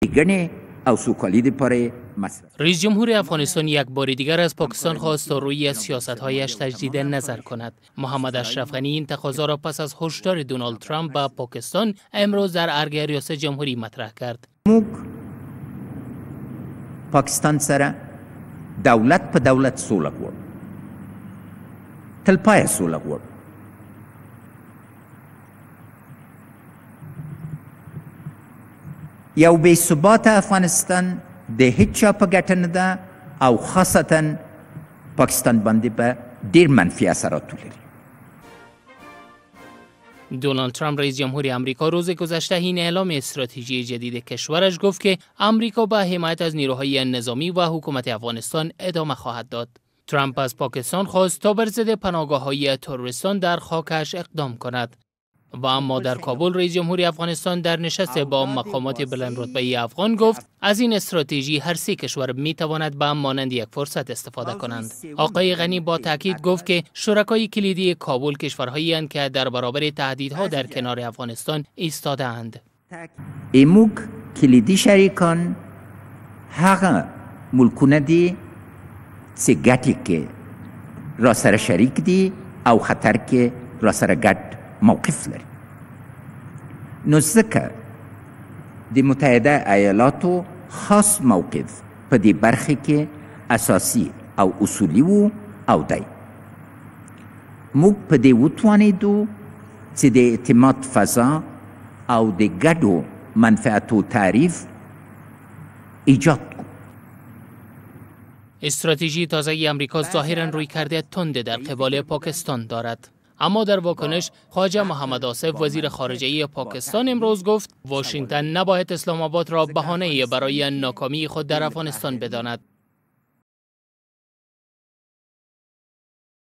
ښېګڼې او سوکالي دپاره مصرف. رئیس جمهور افغانستان یک بار دیگر از پاکستان خواست تا روی سیاست‌هایش تجدید نظر کند. محمد اشرف غنی این تقاضا را پس از هشدار دونالد ترامپ به پاکستان امروز در ارگ ریاست جمهوری مطرح کرد. موږ پاکستان سره دولت په دولت سوله غواړو، تلپایه سوله غواړو. یو بې ثباته افغانستان د هیچا په ګټه نه ده او خاصتا پاکستان باندې به ډیر منفي اثرات ولري. دونالد ترامپ رئیس جمهوری آمریکا روز گذشته حین اعلام استراتژی جدید کشورش گفت که آمریکا به حمایت از نیروهای نظامی و حکومت افغانستان ادامه خواهد داد. ترامپ از پاکستان خواست تا بر ضد پناهگاه‌های تروریستان در خاکش اقدام کند. و اما در کابل رئیس جمهوری افغانستان در نشست با مقامات بلندرتبه افغان گفت از این استراتژی هر سه کشور می تواند به مانند یک فرصت استفاده کنند. آقای غنی با تاکید گفت که شرکای کلیدی کابل کشورهایی اند که در برابر تهدیدها در کنار افغانستان ایستاده‌اند. موږ کلیدي شریکان هغه ملکونه دي چې ګټې کې را سره شریک دي او خطر کې را سره ګډ موقف لري. نو ځکه د متحده ایالاتو خاص موقف په دې برخې کې اساسي او اصولي وو او دی. موږ په دې وتوانېدو چې د اعتماد فضا او د ګډو منفعتو تعریف ایجاد کړو. استراتژی تازه آمریکا ظاهراً رویکرد تند در قبال پاکستان دارد. اما در واکنش خواجه محمد آصف وزیر خارجه پاکستان امروز گفت واشنگتن نباید اسلام آباد را بهانه برای ناکامی خود در افغانستان بداند.